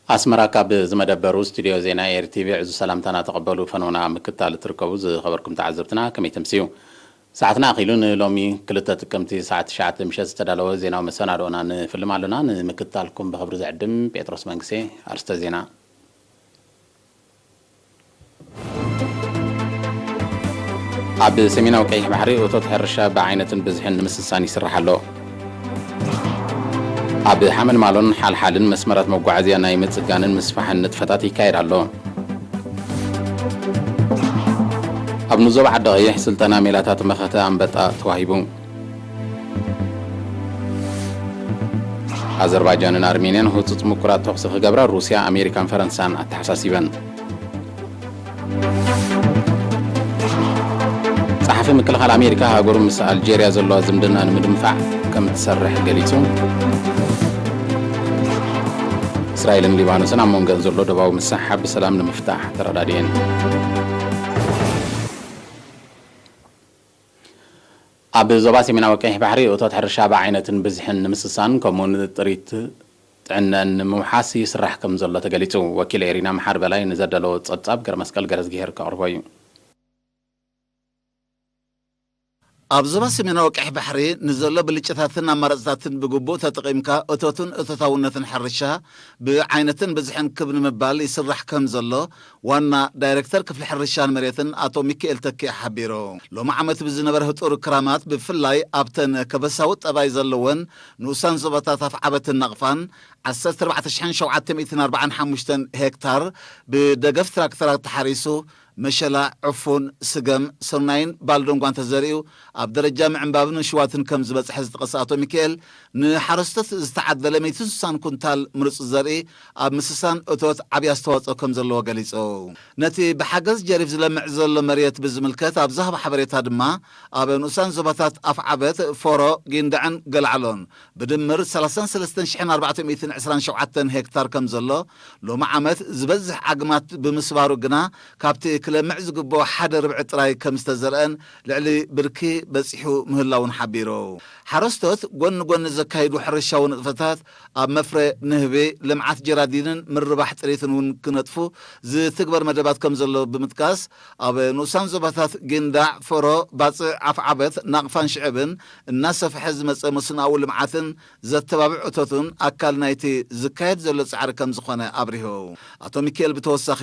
ኣስመራ፣ ካብ ዝመደበሩ ስቱድዮ ዜና ኤር ቲ ቪ ዕዙዝ ሰላምታና ተቐበሉ። ፈነውና ምክታል እትርከቡ ዝኸበርኩም ተዓዘብትና፣ ከመይ ተምስዩ? ሰዓትና ኣኺሉ። ንሎሚ ክልተ ጥቅምቲ ሰዓት ትሽዓተ ምሸት ዝተዳለወ ዜናዊ መሰናድኦና ንፍልም ኣሎና። ንምክታልኩም ብኽብሪ ዝዕድም ጴጥሮስ መንግሴ። ኣርስተ ዜና። ኣብ ሰሜናዊ ቀይሕ ባሕሪ እቶት ሕርሻ ብዓይነትን ብዝሕን ንምስሳን ይስራሕ ኣሎ። ኣብ ሓመልማሎን ሓልሓልን መስመራት መጓዓዝያ ናይ ምጽጋንን ምስፋሕን ንጥፈታት ይካየድ ኣሎ። ኣብ ንዞባ ዓዲ ቀይሕ ስልጠና ሜላታት መኸተ ኣንበጣ ተዋሂቡ። ኣዘርባይጃንን ኣርሜንያን ህጹጽ ምቁራጽ ተኹሲ ክገብራ ሩስያ፣ ኣሜሪካን ፈረንሳን ኣተሓሳሲበን። ጸሓፊ ምክልኻል ኣሜሪካ፣ ሃገሩ ምስ ኣልጀርያ ዘለዋ ዝምድና ንምድንፋዕ ከም እትሰርሕ ገሊጹ። እስራኤልን ሊባኖስን ኣብ መንጎን ዘሎ ዶባዊ ምስሕሓብ ብሰላም ንምፍታሕ ተረዳዲኤን። ኣብ ዞባ ሰሜናዊ ቀይሕ ባሕሪ እቶት ሕርሻ ብዓይነትን ብዝሕን ንምስሳን፣ ከምኡውን ጥሪት ጥዕነን ንምውሓስ ይስራሕ ከም ዘሎ ተገሊጹ። ወኪል ኤሪና መሓር በላይ ንዘዳለዎ ጸብጻብ ገረመስቀል ገረዝግሄር ከቕርቦ እዩ። ኣብ ዞባ ሰሜናዊ ቀይሕ ባሕሪ ንዘሎ ብልጭታትን ኣማራጽታትን ብግቡእ ተጠቒምካ እቶትን እቶታውነትን ሕርሻ ብዓይነትን ብዝሕን ክብ ንምባል ይስራሕ ከም ዘሎ ዋና ዳይሬክተር ክፍሊ ሕርሻን መሬትን ኣቶ ሚካኤል ተኪኣ ሓቢሩ። ሎሚ ዓመት ብዝነበረ ህጡር ክራማት፣ ብፍላይ ኣብተን ከበሳዊ ጠባይ ዘለወን ንኡሳን ዞባታት ኣፍዓበትን ናቕፋን፣ ዓሰርተ ኣርባዕተ ሽሕን ሸውዓተ ሚእትን ኣርባዓን ሓሙሽተን ሄክታር ብደገፍ ትራክተራት ተሓሪሱ፣ መሸላ፣ ዕፉን፣ ስገም፣ ስርናይን ባልዶንጓን ተዘሪኡ ኣብ ደረጃ ምዕንባብን ምሽዋትን ከም ዝበጽሐ ዝጠቐሰ ኣቶ ሚካኤል፣ ንሓረስቶት ዝተዓደለ ሚእትን ስሳን ኩንታል ምሩጽ ዘርኢ ኣብ ምስሳን እቶት ዓብዪ ኣስተዋጽኦ ከም ዘለዎ ገሊጹ። ነቲ ብሓገዝ ጀሪፍ ዝለምዕ ዘሎ መሬት ብዝምልከት ኣብ ዝሃቦ ሓበሬታ ድማ፣ ኣብ ንኡሳን ዞባታት ኣፍዓበት፣ ፎሮ፣ ጊንዳዕን ገልዓሎን ብድምር ሰላሳን ሰለስተን ሽሕን ኣርባዕተ ሚእትን ዕስራን ሸውዓተን ሄክታር ከም ዘሎ፣ ሎሚ ዓመት ዝበዝሕ ዓግማት ብምስባሩ ግና፣ ካብቲ ክለምዕ ዝግብኦ ሓደ ርብዒ ጥራይ ከም ዝተዘርአን ልዕሊ ብርኪ በጺሑ ምህላውን ሓቢሩ። ሓረስቶት ጎኒ ጎኒ ዘካይዱ ሕርሻዊ ንጥፈታት፣ ኣብ መፍረ ንህቢ፣ ልምዓት ጀራዲንን ምርባሕ ጥሪትን እውን ክነጥፉ ዝትግበር መደባት ከም ዘሎ ብምጥቃስ፣ ኣብ ንኡሳን ዞባታት ጊንዳዕ፣ ፎሮ፣ ባጽዕ፣ ኣፍዓበት፣ ናቕፋን ሽዕብን እናሰፍሐ ዝመጸ መስኖኣዊ ልምዓትን ዘተባብዕ እቶትን ኣካል ናይቲ ዝካየድ ዘሎ ጻዕሪ ከም ዝኾነ ኣብሪሁ። ኣቶ ሚካኤል ብተወሳኺ፣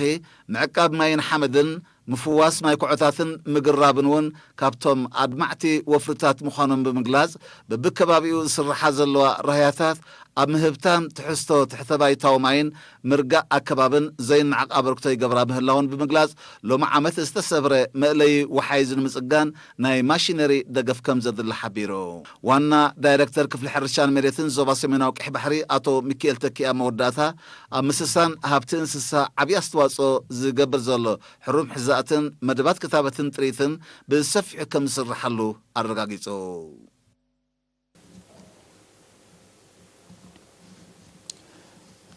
ምዕቃብ ማይን ሓመድን፣ ምፍዋስ ማይ ኩዖታትን ምግራብን እውን ካብቶም ኣድማዕቲ ወፍርታት ምዃኖም ብምግላጽ፣ በብከባቢኡ ዝስርሓ ዘለዋ ራህያታት ኣብ ምህብታን ትሕዝቶ ትሕተ ባይታዊ ማይን ምርጋእ ኣከባብን ዘይነዓቕ ኣበርክቶ ይገብራ ምህላውን ብምግላጽ፣ ሎሚ ዓመት ዝተሰብረ መእለዪ ወሓይዝ ንምጽጋን ናይ ማሽነሪ ደገፍ ከም ዘድሊ ሓቢሩ። ዋና ዳይረክተር ክፍሊ ሕርሻን መሬትን ዞባ ሰሜናዊ ቀይሕ ባሕሪ ኣቶ ሚኪኤል ተኪኣ መወዳእታ፣ ኣብ ምስሳን ሃብቲ እንስሳ ዓብዪ ኣስተዋጽኦ ዝገብር ዘሎ ሕሩም ሕዛእትን መደባት ክታበትን ጥሪትን ብሰፊሑ ከም ዝስርሓሉ ኣረጋጊጹ።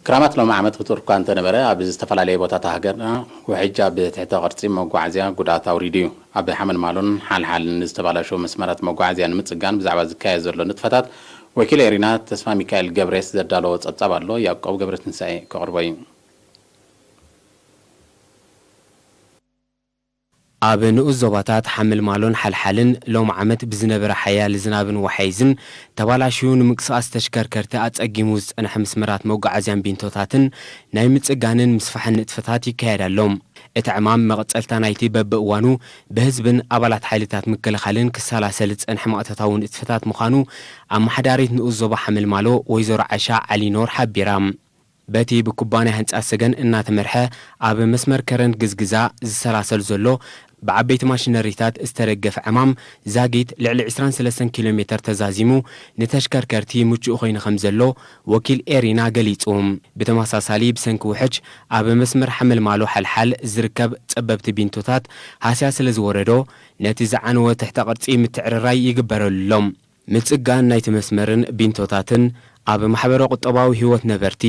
ክራማት ሎሚ ዓመት ህጡር እኳ እንተነበረ፣ ኣብ ዝተፈላለየ ቦታታት ሃገርና ውሕጅ ኣብ ትሕተ ቅርጺ መጓዓዝያ ጉድኣት ኣውሪዱ እዩ። ኣብ ሓመልማሎን ሓልሓልን ዝተባላሸዉ መስመራት መጓዓዝያ ንምጽጋን ብዛዕባ ዝካየድ ዘሎ ንጥፈታት ወኪል ኤሪና ተስፋ ሚካኤል ገብሬስ ዘዳለዎ ጸብጻብ ኣሎ። ያዕቆብ ገብረትንሳኤ ከቕርቦ እዩ። ኣብ ንኡስ ዞባታት ሓመልማሎን ሓልሓልን ሎም ዓመት ብዝነበረ ሓያል ዝናብን ወሓይዝን ተባላሽዩ ንምንቅስቓስ ተሽከርከርቲ ኣጸጊሙ ዝጸንሐ መስመራት መጓዓዝያን ቢንቶታትን ናይ ምጽጋንን ምስፋሕን ንጥፈታት ይካየድ ኣሎ። እቲ ዕማም መቐጸልታ ናይቲ በብእዋኑ ብህዝብን ኣባላት ሓይልታት ምክልኻልን ክሰላሰል ዝጸንሐ ማእቶታዊ ንጥፈታት ምዃኑ ኣመሓዳሪት ንኡስ ዞባ ሓመልማሎ ወይዘሮ ዓሻ ዓሊኖር ሓቢራ። በቲ ብኩባንያ ህንጻት ሰገን እናተመርሐ ኣብ መስመር ከረን ግዝግዛ ዝሰላሰል ዘሎ ብዓበይቲ ማሽነሪታት ዝተደገፈ ዕማም ዛጊት ልዕሊ ዕስራን ሰለስተን ኪሎ ሜተር ተዛዚሙ ንተሽከርከርቲ ምቹእ ኮይኑ ከም ዘሎ ወኪል ኤሪና ገሊጹ። ብተመሳሳሊ ብሰንኪ ውሕጅ ኣብ መስመር ሓመልማሎ ሓልሓል ዝርከብ ጸበብቲ ቢንቶታት ሃስያ ስለ ዝወረዶ ነቲ ዝዓነወ ትሕተ ቅርጺ ምትዕርራይ ይግበረሉ ኣሎ። ምጽጋን ናይቲ መስመርን ቢንቶታትን ኣብ ማሕበረ ቁጠባዊ ህይወት ነበርቲ፣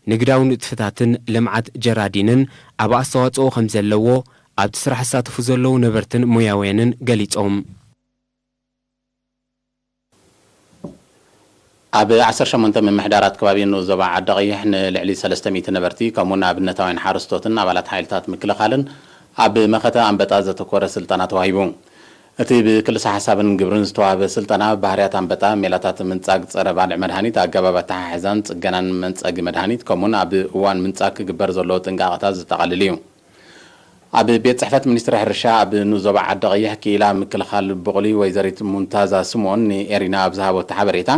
ንግዳዊ ንጥፈታትን ልምዓት ጀራዲንን ዓቢ ኣስተዋጽኦ ከም ዘለዎ ኣብቲ ስራሕ ዝሳተፉ ዘለዉ ነበርትን ሞያውያንን ገሊጾም። ኣብ ዓሰርተ ሸሞንተ ምምሕዳራት ከባቢ ንኡስ ዞባ ዓዲ ቀይሕ ንልዕሊ ሰለስተ ሚእቲ ነበርቲ፣ ከምኡውን ኣብነታውያን ሓረስቶትን ኣባላት ሓይልታት ምክልኻልን ኣብ መኸተ ኣንበጣ ዘተኮረ ስልጠና ተዋሂቡ። እቲ ብክልሰ ሓሳብን ግብርን ዝተዋህበ ስልጠና፣ ባህርያት ኣንበጣ፣ ሜላታት ምንጻግ ጸረ ባልዕ መድሃኒት፣ ኣገባብ ኣተሓሕዛን ጽገናን መንጸጊ መድሃኒት፣ ከምኡውን ኣብ እዋን ምንጻግ ክግበር ዘለዎ ጥንቃቐታት ዘጠቓልል እዩ። ኣብ ቤት ጽሕፈት ሚኒስትሪ ሕርሻ ኣብ ንኡስ ዞባ ዓዲ ቀይሕ ክኢላ ምክልኻል ብቑሊ ወይዘሪት ሙንታዛ ስምኦን ንኤሪና ኣብ ዝሃበቶ ሓበሬታ፣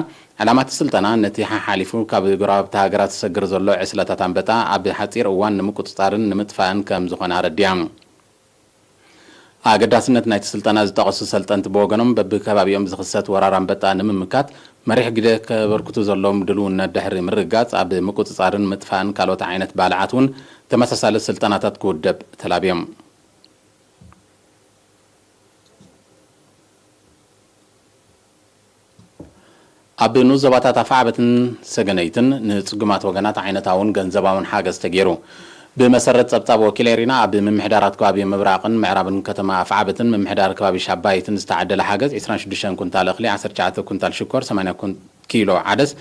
ዕላማ እቲ ስልጠና ነቲ ሓሓሊፉ ካብ ጎረባብቲ ሃገራት ዝሰግር ዘሎ ዕስለታት ኣንበጣ ኣብ ሓጺር እዋን ንምቁጽጻርን ንምጥፋእን ከም ዝኾነ ኣረዲያ። ኣገዳስነት ናይቲ ስልጠና ዝጠቐሱ ሰልጠንቲ ብወገኖም፣ በብከባቢኦም ዝኽሰት ወራር ኣንበጣ ንምምካት መሪሕ ግደ ከበርክቱ ዘለዎም ድልውነት ድሕሪ ምርግጋጽ፣ ኣብ ምቁጽጻርን ምጥፋእን ካልኦት ዓይነት ባልዓት እውን ተመሳሳሊ ስልጠናታት ክውደብ ተላብዮም። ኣብ ንኡስ ዞባታት ኣፍዓበትን ሰገነይትን ንጽጉማት ወገናት ዓይነታውን ገንዘባውን ሓገዝ ተገይሩ። ብመሰረት ጸብጻብ ወኪል ኤሪና፣ ኣብ ምምሕዳራት ከባቢ ምብራቕን ምዕራብን ከተማ ኣፍዓበትን ምምሕዳር ከባቢ ሻባይትን ዝተዓደለ ሓገዝ፣ ዕስራን ሽዱሽተን ኩንታል እኽሊ፣ ዓሰርተ ትሽዓተ ኩንታል ሽኮር፣ ሰማንያ ኩን-፣ ኪሎ ዓደስ፣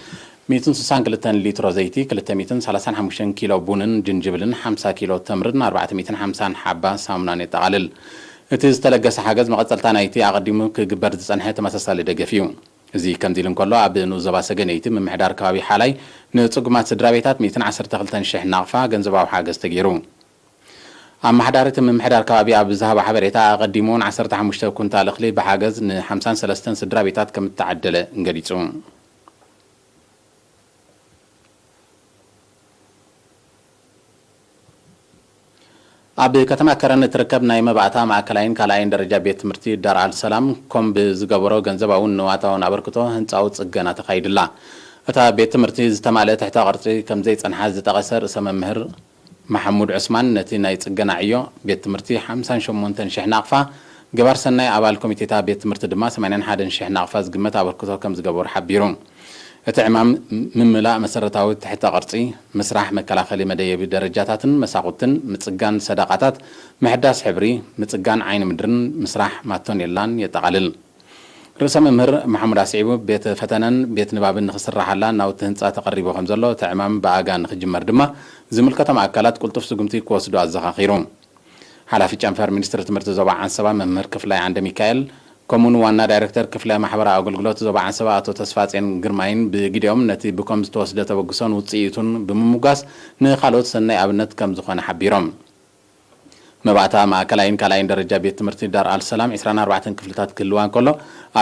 ሚእትን ስሳን ክልተን ሊትሮ ዘይቲ፣ ክልተ ሚእትን ሰላሳን ሓሙሽተን ኪሎ ቡንን ጅንጅብልን፣ ሓምሳ ኪሎ ተምርን ኣርባዕተ ሚእትን ሓምሳን ሓባ ሳሙናን የጠቓልል። እቲ ዝተለገሰ ሓገዝ መቐጸልታ ናይቲ ኣቐዲሙ ክግበር ዝጸንሐ ተመሳሳሊ ደገፍ እዩ። እዚ ከምዚ ኢሉ እንከሎ፣ ኣብ ንኡስ ዞባ ሰገነይቲ ምምሕዳር ከባቢ ሓላይ ንጽጉማት ስድራ ቤታት ሚእትን ዓሰርተ ክልተን ሽሕ ናቕፋ ገንዘባዊ ሓገዝ ተገይሩ። ኣመሓዳሪ እቲ ምምሕዳር ከባቢ ኣብ ዝሃቦ ሓበሬታ፣ ኣቐዲሙ እውን ዓሰርተ ሓሙሽተ ኩንታል እኽሊ ብሓገዝ ንሓምሳን ሰለስተን ስድራ ቤታት ከም እተዓደለ ገሊጹ። ኣብ ከተማ ከረን እትርከብ ናይ መባእታ ማእከላይን ካልኣይን ደረጃ ቤት ትምህርቲ ዳር ኣል ሰላም ኮም ብዝገበሮ ገንዘባውን ንዋታውን ኣበርክቶ ህንጻዊ ጽገና ተኻይዱላ። እታ ቤት ትምህርቲ ዝተማልአ ትሕተ ቅርጺ ከም ዘይጸንሓ ዝጠቐሰ ርእሰ መምህር መሓሙድ ዑስማን፣ ነቲ ናይ ጽገና ዕዮ ቤት ትምህርቲ ሓምሳን ሸሞንተን ሽሕ ናቕፋ፣ ገባር ሰናይ ኣባል ኮሚቴታ ቤት ትምህርቲ ድማ ሰማንያን ሓደን ሽሕ ናቕፋ ዝግመት ኣበርክቶ ከም ዝገበሩ ሓቢሩ። እቲ ዕማም ምምላእ መሰረታዊ ትሕተ ቅርጺ፣ ምስራሕ መከላኸሊ መደየቢ ደረጃታትን መሳኹትን፣ ምጽጋን ሰደቓታት፣ ምሕዳስ ሕብሪ፣ ምጽጋን ዓይኒ ምድርን ምስራሕ ማቶኔላን የጠቓልል። ርእሰ መምህር መሓሙድ ኣስዒቡ፣ ቤት ፈተነን ቤት ንባብን ንኽስርሓላ ናውቲ ህንጻ ተቐሪቡ ከም ዘሎ፣ እቲ ዕማም ብኣጋ ንኽጅመር ድማ ዝምልከቶም ኣካላት ቅልጡፍ ስጉምቲ ክወስዱ ኣዘኻኺሩ። ሓላፊ ጨንፈር ሚኒስትሪ ትምህርቲ ዞባ ዓንሰባ መምህር ክፍላይ ዓንደ ሚካኤል፣ ከምኡውን ዋና ዳይሬክተር ክፍለ ማሕበራዊ ኣገልግሎት ዞባ ዓንሰባ ኣቶ ተስፋጼን ግርማይን ብግዲኦም፣ ነቲ ብኮም ዝተወስደ ተበግሶን ውጽኢቱን ብምምጓስ፣ ንኻልኦት ሰናይ ኣብነት ከም ዝኾነ ሓቢሮም። መባእታ ማእከላይን ካልኣይን ደረጃ ቤት ትምህርቲ ዳር ኣል ሰላም ዕስራን ኣርባዕተን ክፍልታት ክህልዋ እንከሎ፣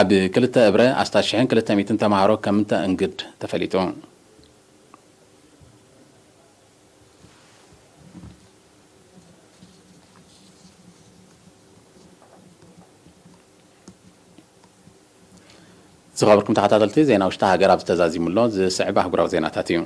ኣብ ክልተ እብረ ኣስታት ሽሕን ክልተ ሚእትን ተምሃሮ ከም እተእንግድ ተፈሊጡ። ዝኸበርኩም ተኸታተልቲ፣ ዜና ውሽጢ ሃገር ኣብዚ ተዛዚሙ ኣሎ። ዝስዕብ ኣህጉራዊ ዜናታት እዩ።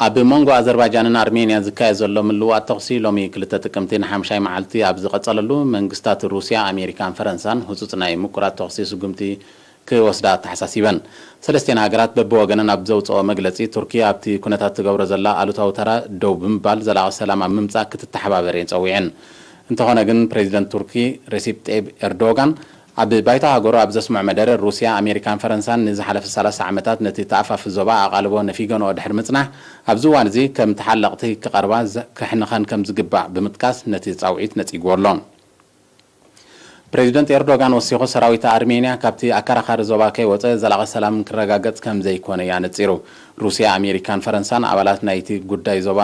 ኣብ መንጎ ኣዘርባይጃንን ኣርሜንያን ዝካየድ ዘሎ ምልውዋጥ ተኹሲ፣ ሎሚ ክልተ ጥቅምቲ ንሓምሻይ መዓልቲ ኣብ ዝቐጸለሉ፣ መንግስታት ሩስያ፣ ኣሜሪካን ፈረንሳን ህጹጽ ናይ ምቁራጽ ተኹሲ ስጉምቲ ክወስዳ ኣተሓሳሲበን። ሰለስቲኤን ሃገራት በብወገነን ኣብ ዘውጽኦ መግለጺ፣ ቱርኪ ኣብቲ ኩነታት ትገብሮ ዘላ ኣሉታዊ ተራ ደው ብምባል ዘላቒ ሰላም ኣብ ምምጻእ ክትተሓባበር እየን ጸዊዐን። እንተኾነ ግን፣ ፕሬዚደንት ቱርኪ ረሲፕ ጠይብ ኤርዶጋን ኣብ ባይቶ ሃገሩ ኣብ ዘስምዖ መደረ፣ ሩስያ፣ ኣሜሪካን ፈረንሳን ንዝሓለፈ ሰላሳ ዓመታት ነቲ ተኣፋፊ ዞባ ኣቓልቦ ነፊገንኦ ድሕሪ ምጽናሕ፣ ኣብዚ እዋን እዚ ከም ተሓለቕቲ ክቐርባ ዘ-፣ ከሕንኸን ከም ዝግባእ ብምጥቃስ፣ ነቲ ጻውዒት ነጺግዎ ኣሎ። ፕሬዚደንት ኤርዶጋን ወሲኹ፣ ሰራዊት ኣርሜንያ ካብቲ ኣከራኻሪ ዞባ ከይወጸ ዘላቒ ሰላም ክረጋገጽ ከም ዘይኮነ እዩ ኣነጺሩ። ሩስያ፣ ኣሜሪካን ፈረንሳን ኣባላት ናይቲ ጉዳይ ዞባ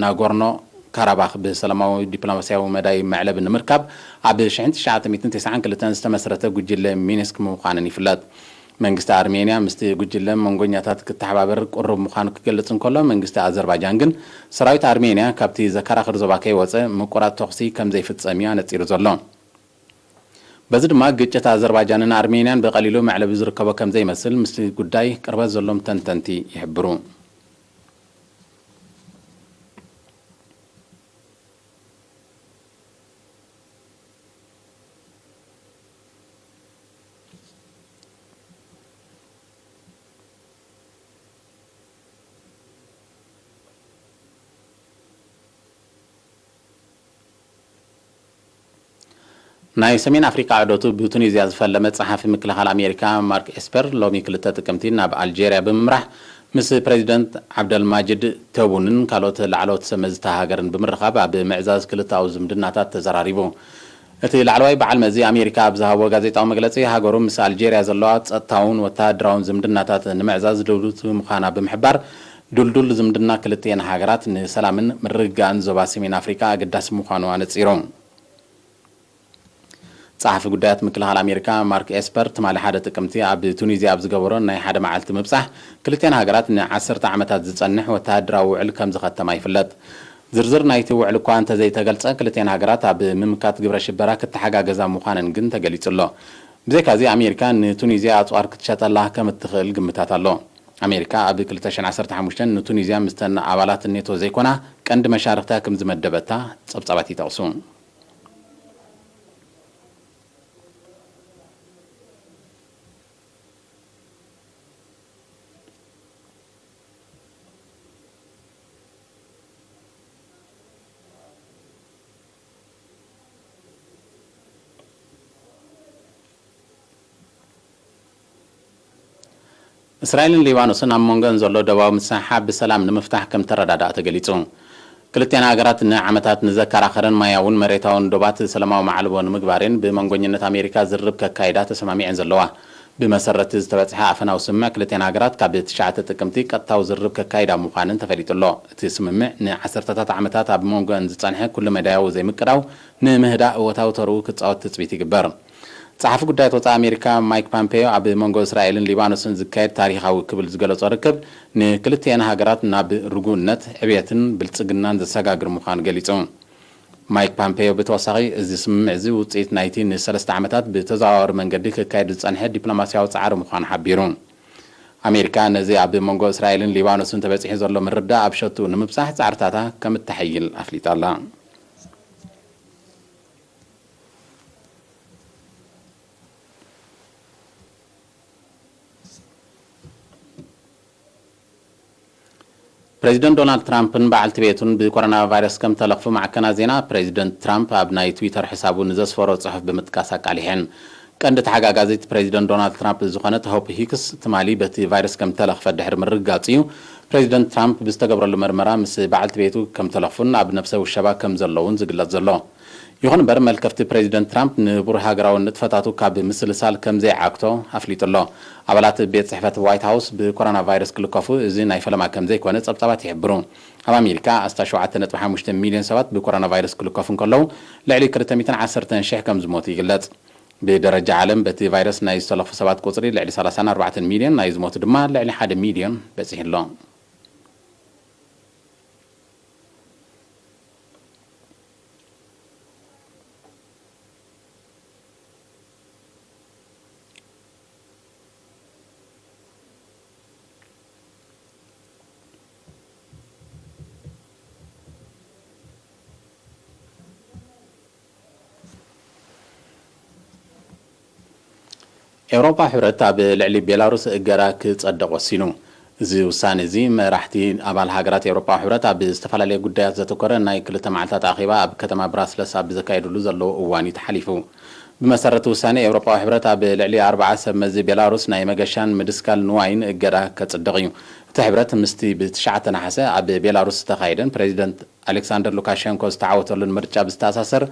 ናጎርኖ ካራባኽ ብሰላማዊ ዲፕሎማስያዊ መዳይ መዕለቢ ንምርካብ ኣብ ሽሕን ትሽዓተ ሚእትን ተስዓን ክልተን ዝተመስረተ ጉጅለ ሚንስክ ምዃነን ይፍለጥ። መንግስቲ ኣርሜንያ ምስቲ ጉጅለ መንጎኛታት ክተሓባበር ቅሩብ ምዃኑ ክገልጽ እንከሎ፣ መንግስቲ ኣዘርባይጃን ግን ሰራዊት ኣርሜንያ ካብቲ ዘከራኽር ዞባ ከይወጸ ምቁራጽ ተኹሲ ከም ዘይፍጸም እዩ ኣነጺሩ ዘሎ። በዚ ድማ ግጭት ኣዘርባይጃንን ኣርሜንያን ብቐሊሉ መዕለቢ ዝርከቦ ከም ዘይመስል ምስቲ ጉዳይ ቅርበት ዘሎም ተንተንቲ ይሕብሩ። ናይ ሰሜን ኣፍሪቃ ዕዶቱ ብቱኒዝያ ዝፈለመ ጸሓፊ ምክልኻል ኣሜሪካ ማርክ ኤስፐር ሎሚ ክልተ ጥቅምቲ ናብ ኣልጄርያ ብምምራሕ ምስ ፕሬዚደንት ዓብደልማጅድ ተቡንን ካልኦት ላዕለዎት ሰብ መዚ እታ ሃገርን ብምርኻብ ኣብ ምዕዛዝ ክልተኣዊ ዝምድናታት ተዘራሪቡ። እቲ ላዕለዋይ በዓል መዚ ኣሜሪካ ኣብ ዝሃቦ ጋዜጣዊ መግለጺ፣ ሃገሩ ምስ ኣልጄርያ ዘለዋ ጸጥታውን ወተሃደራውን ዝምድናታት ንምዕዛዝ ድልውቲ ምዃና ብምሕባር፣ ድልዱል ዝምድና ክልቲኤን ሃገራት ንሰላምን ምርግጋእን ዞባ ሰሜን ኣፍሪቃ ኣገዳሲ ምዃኑ ኣነጺሩ። ጸሓፊ ጉዳያት ምክልኻል ኣሜሪካ ማርክ ኤስፐር ትማሊ ሓደ ጥቅምቲ ኣብ ቱኒዝያ ኣብ ዝገበሮ ናይ ሓደ መዓልቲ ምብጻሕ፣ ክልቲኤን ሃገራት ንዓሰርተ ዓመታት ዝጸንሕ ወተሃደራዊ ውዕል ከም ዝኸተማ ይፍለጥ። ዝርዝር ናይቲ ውዕል እኳ እንተዘይተገልጸ፣ ክልቲኤን ሃገራት ኣብ ምምካት ግብረ ሽበራ ክተሓጋገዛ ምዃነን ግን ተገሊጹ ኣሎ። ብዘይካዚ ኣሜሪካ ንቱኒዝያ ኣጽዋር ክትሸጠላ ከም እትኽእል ግምታት ኣሎ። ኣሜሪካ ኣብ ክልተ ሽሕን ዓሰርተ ሓሙሽተን ንቱኒዝያ ምስተን ኣባላት ኔቶ ዘይኮና ቀንዲ መሻርክታ ከም ዝመደበታ ጸብጻባት ይጠቕሱ። እስራኤልን ሊባኖስን ኣብ መንጎን ዘሎ ዶባዊ ምስሕሓብ ብሰላም ንምፍታሕ ከም ተረዳድኣ ተገሊጹ። ክልቲኣን ሃገራት ንዓመታት ንዘከራኸረን ማያውን መሬታውን ዶባት ሰላማዊ ማዕልቦ ንምግባሬን ብመንጎኝነት ኣሜሪካ ዝርርብ ከካይዳ ተሰማሚዐን ዘለዋ። ብመሰረት ዝተበጽሐ ኣፈናዊ ስምምዕ ክልቲኣን ሃገራት ካብ ትሽዓተ ጥቅምቲ ቀጥታዊ ዝርርብ ከካይዳ ምዃነን ተፈሊጡ ኣሎ። እቲ ስምምዕ ንዓሰርተታት ዓመታት ኣብ መንጎን ዝጸንሐ ኩሉ መዳያዊ ዘይምቅዳው ንምህዳእ እወታዊ ተርኡ ክጻወት ትጽቢት ይግበር። ጸሓፊ ጉዳያት ወጻኢ ኣሜሪካ ማይክ ፓምፔዮ ኣብ መንጎ እስራኤልን ሊባኖስን ዝካየድ ታሪኻዊ ክብል ዝገለጾ ርክብ ንክልቲኤን ሃገራት ናብ ርጉእነት፣ ዕብየትን ብልጽግናን ዘሰጋግር ምዃኑ ገሊጹ። ማይክ ፓምፔዮ ብተወሳኺ፣ እዚ ስምምዕ እዚ ውጽኢት ናይቲ ንሰለስተ ዓመታት ብተዘዋዋሪ መንገዲ ክካየድ ዝጸንሐ ዲፕሎማስያዊ ጻዕሪ ምዃኑ ሓቢሩ። ኣሜሪካ ነዚ ኣብ መንጎ እስራኤልን ሊባኖስን ተበጺሑ ዘሎ ምርድዳእ ኣብ ሸቱ ንምብጻሕ ጻዕርታታ ከም እተሐይል ኣፍሊጣ ኣላ። ፕሬዚደንት ዶናልድ ትራምፕን በዓልቲ ቤቱን ብኮሮና ቫይረስ ከም ተለኽፉ ማዕከናት ዜና ፕሬዚደንት ትራምፕ ኣብ ናይ ትዊተር ሕሳቡ ንዘስፈሮ ጽሑፍ ብምጥቃስ ኣቃሊሐን። ቀንዲ ተሓጋጋዚት ፕሬዚደንት ዶናልድ ትራምፕ ዝኾነት ሆፕ ሂክስ ትማሊ በቲ ቫይረስ ከም ተለኽፈት ድሕሪ ምርግጋጹ እዩ ፕሬዚደንት ትራምፕ ብዝተገብረሉ መርመራ ምስ በዓልቲ ቤቱ ከም ተለኽፉን ኣብ ነብሰ ውሸባ ከም ዘለውን ዝግለጽ ዘሎ። ይኹን እምበር፣ መልከፍቲ ፕሬዚደንት ትራምፕ ንቡር ሃገራዊ ንጥፈታቱ ካብ ምስልሳል ከም ዘይዓግቶ ኣፍሊጡ ኣሎ። ኣባላት ቤት ጽሕፈት ዋይት ሃውስ ብኮሮና ቫይረስ ክልከፉ እዚ ናይ ፈለማ ከም ዘይኮነ ጸብጻባት ይሕብሩ። ኣብ ኣሜሪካ ኣስታት ሸውዓተ ነጥቢ ሓሙሽተ ሚልዮን ሰባት ብኮሮና ቫይረስ ክልከፉ እንከለዉ፣ ልዕሊ ክልተ ሚእትን ዓሰርተን ሽሕ ከም ዝሞቱ ይግለጽ። ብደረጃ ዓለም በቲ ቫይረስ ናይ ዝተለኽፉ ሰባት ቁጽሪ ልዕሊ ሰላሳን ኣርባዕተን ሚልዮን፣ ናይ ዝሞቱ ድማ ልዕሊ ሓደ ሚልዮን በጺሑ ኣሎ። ኤውሮጳ ሕብረት ኣብ ልዕሊ ቤላሩስ እገዳ ክጸድቕ ወሲኑ። እዚ ውሳነ እዚ መራሕቲ ኣባል ሃገራት ኤውሮጳ ሕብረት ኣብ ዝተፈላለየ ጉዳያት ዘተኮረ ናይ ክልተ መዓልታት ኣኼባ ኣብ ከተማ ብራስለስ ኣብ ዘካየድሉ ዘለዉ እዋን እዩ ተሓሊፉ። ብመሰረት ውሳነ ኤውሮጳዊ ሕብረት ኣብ ልዕሊ ኣርባዓ ሰብ መዚ ቤላሩስ ናይ መገሻን ምድስካል ንዋይን እገዳ ከጽድቕ እዩ። እቲ ሕብረት ምስቲ ብትሽዓተ ነሓሰ ኣብ ቤላሩስ ዝተኻየደን ፕሬዚደንት ኣሌክሳንደር ሉካሸንኮ ዝተዓወተሉን ምርጫ ብዝተኣሳሰር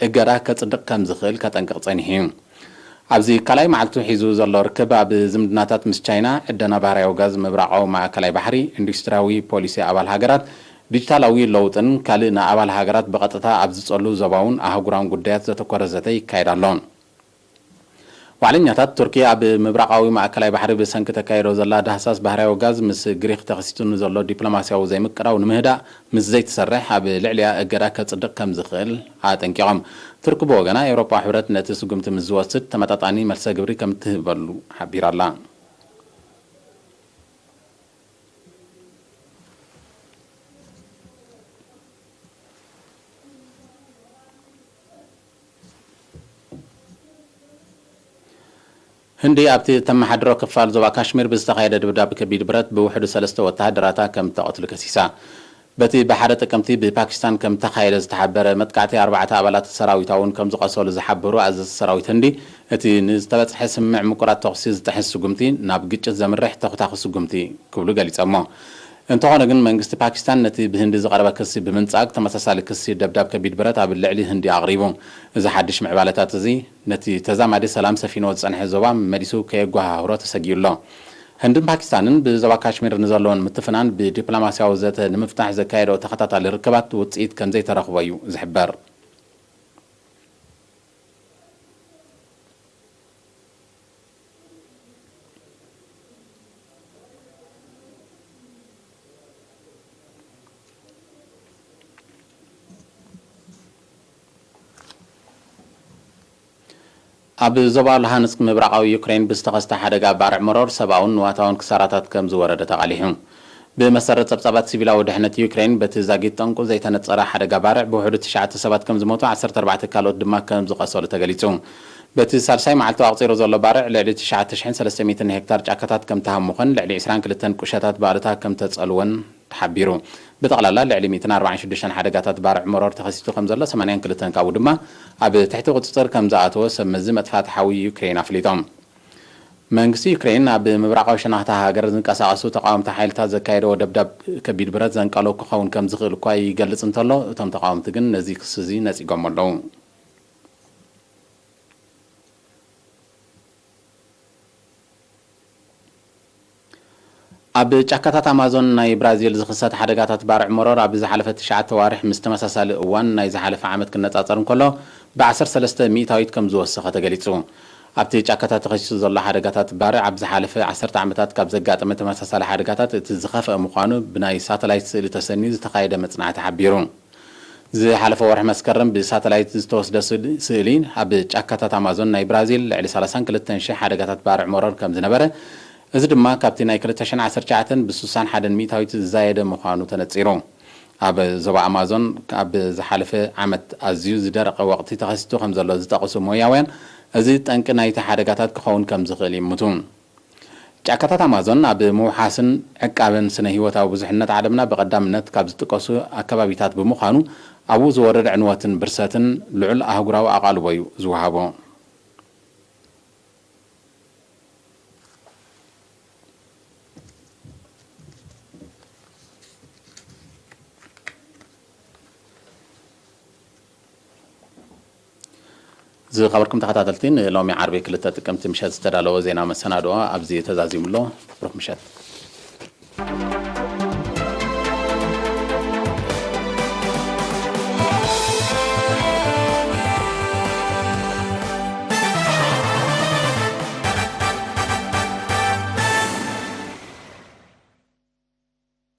እገዳ ከጽድቕ ከም ዝኽእል ከጠንቅቕ ጸኒሑ እዩ። ኣብዚ ካልኣይ መዓልቱ ሒዙ ዘሎ ርክብ ኣብ ዝምድናታት ምስ ቻይና፣ ዕደና ባህርያዊ ጋዝ ምብራቓዊ ማእከላይ ባሕሪ፣ ኢንዱስትሪያዊ ፖሊሲ ኣባል ሃገራት፣ ዲጂታላዊ ለውጥን ካልእ ንኣባል ሃገራት ብቐጥታ ኣብ ዝጸሉ ዞባውን ኣህጉራውን ጉዳያት ዘተኮረ ዘተ ይካየድ ኣሎ። ዋዕለኛታት ቱርኪ ኣብ ምብራቓዊ ማእከላይ ባሕሪ ብሰንኪ ተካይዶ ዘላ ዳህሳስ ባህርያዊ ጋዝ ምስ ግሪክ ተኸሲቱ ንዘሎ ዲፕሎማስያዊ ዘይምቅዳው ንምህዳእ ምስ ዘይትሰርሕ ኣብ ልዕሊኣ እገዳ ከጽድቕ ከም ዝኽእል ኣጠንቂቖም። ቱርኪ ብወገና ኤውሮጳ ሕብረት ነቲ ስጉምቲ ምስ ዝወስድ ተመጣጣኒ መልሰ ግብሪ ከም እትህበሉ ሓቢራ ኣላ። ህንዲ ኣብቲ እተመሓድሮ ክፋል ዞባ ካሽሚር ብዝተኻየደ ድብዳብ ከቢድ ብረት ብውሕዱ ሰለስተ ወተሃደራታ ከም እተቐትሉ ከሲሳ። በቲ ብሓደ ጥቅምቲ ብፓኪስታን ከም ተኻየደ ዝተሓበረ መጥቃዕቲ ኣርባዕተ ኣባላት ሰራዊታ እውን ከም ዝቐሰሉ ዝሓበሩ ኣዘዝቲ ሰራዊት ህንዲ፣ እቲ ንዝተበጽሐ ስምምዕ ምቁራጽ ተኹሲ ዝጥሕስ ስጉምቲ ናብ ግጭት ዘምርሕ ተኹታኺ ስጉምቲ ክብሉ ገሊጸሞ። እንተኾነ ግን መንግስቲ ፓኪስታን ነቲ ብህንዲ ዝቐረበ ክሲ ብምንጻግ ተመሳሳሊ ክሲ ደብዳብ ከቢድ ብረት ኣብ ልዕሊ ህንዲ ኣቕሪቡ። እዚ ሓድሽ ምዕባለታት እዚ ነቲ ተዛማዲ ሰላም ሰፊንዎ ዝጸንሐ ዞባ መሊሱ ከየጓሃህሮ ተሰጊኡ ኣሎ። ህንድን ፓኪስታንን ብዞባ ካሽሚር ንዘለወን ምትፍናን ብዲፕሎማስያዊ ዘተ ንምፍታሕ ዘካየደኦ ተኸታታሊ ርክባት ውጽኢት ከም ዘይተረኽቦ እዩ ዝሕበር። ኣብ ዞባ ሉሃንስክ ምብራቓዊ ዩክሬን ብዝተኸስተ ሓደጋ ባርዕ መሮር ሰብኣውን ንዋታውን ክሳራታት ከም ዝወረደ ተቓሊሑ። ብመሰረት ጸብጻባት ሲቪላዊ ድሕነት ዩክሬን፣ በቲ ዛጊት ጠንቁ ዘይተነጸረ ሓደጋ ባርዕ ብውሕዱ ትሽዓተ ሰባት ከም ዝሞቱ፣ ዓሰርተ ኣርባዕተ ካልኦት ድማ ከም ዝቐሰሉ ተገሊጹ። በቲ ሳልሳይ መዓልቱ ኣቑጺሩ ዘሎ ባርዕ ልዕሊ ትሽዓተ ሽሕን ሰለስተ ሚእትን ሄክታር ጫካታት ከም ተሃሙኸን ልዕሊ ዕስራን ክልተን ቁሸታት ባእልታ ከም ተጸልወን ተሓቢሩ። ብጠቕላላ ልዕሊ ሚእትን ኣርባዓን ሽዱሽተን ሓደጋታት ባርዕ መሮር ተኸሲቱ ከም ዘሎ፣ ሰማንያን ክልተን ካብኡ ድማ ኣብ ትሕቲ ቁጽጽር ከም ዝኣተወ ሰብ መዚ መጥፋእቲ ሓዊ ዩክሬን ኣፍሊጦም። መንግስቲ ዩክሬን ኣብ ምብራቓዊ ሸነኽታ ሃገር ዝንቀሳቐሱ ተቓወምቲ ሓይልታት ዘካየደዎ ደብዳብ ከቢድ ብረት ዘንቀሎ ክኸውን ከም ዝኽእል እኳ ይገልጽ እንተሎ፣ እቶም ተቓወምቲ ግን ነዚ ክሲ እዚ ነጺጎሞ ኣለዉ። ኣብ ጫካታት ኣማዞን ናይ ብራዚል ዝኽሰት ሓደጋታት ባርዕ መሮር ኣብ ዝሓለፈ ትሽዓተ ዋርሕ ምስ ተመሳሳሊ እዋን ናይ ዝሓለፈ ዓመት ክነጻጸር እንከሎ፣ ብዓሰርተ ሰለስተ ሚእታዊት ከም ዝወሰኸ ተገሊጹ። ኣብቲ ጫካታት ተኸሲቱ ዘሎ ሓደጋታት ባርዕ ኣብ ዝሓለፈ ዓሰርተ ዓመታት ካብ ዘጋጠመ ተመሳሳሊ ሓደጋታት እቲ ዝኸፍአ ምዃኑ ብናይ ሳተላይት ስእሊ ተሰንዩ ዝተኻየደ መጽናዕቲ ሓቢሩ። ዝሓለፈ ወርሒ መስከረም ብሳተላይት ዝተወስደ ስእሊ፣ ስእሊ ኣብ ጫካታት ኣማዞን ናይ ብራዚል ልዕሊ ሰላሳን ክልተን ሽሕ ሓደጋታት ባርዕ መሮር ከም ዝነበረ፣ እዚ ድማ ካብቲ ናይ ክልተ ሽሕን ዓሰርተ ትሽዓተን ብስሳን ሓደን ሚእታዊት ዝዛየደ ምዃኑ ተነጺሩ። ኣብ ዞባ ኣማዞን ኣብ ዝሓለፈ ዓመት ኣዝዩ ዝደረቐ ወቕቲ ተኸሲቱ ከም ዘሎ ዝጠቕሱ ሞያውያን፣ እዚ ጠንቂ ናይቲ ሓደጋታት ክኸውን ከም ዝኽእል ይእምቱ። ጫካታት ኣማዞን ኣብ ምውሓስን ዕቃብን ስነ ህይወታዊ ብዙሕነት ዓለምና ብቐዳምነት ካብ ዝጥቀሱ ኣከባቢታት ብምዃኑ፣ ኣብኡ ዝወርድ ዕንወትን ብርሰትን ልዑል ኣህጉራዊ ኣቓልቦ እዩ ዝወሃቦ። ዝኸበርኩም ተኸታተልቲ፣ ንሎሚ ዓርቢ ክልተ ጥቅምቲ ምሸት ዝተዳለወ ዜና መሰናድኦ ኣብዚ ተዛዚሙ ኣሎ። ብሩኽ ምሸት።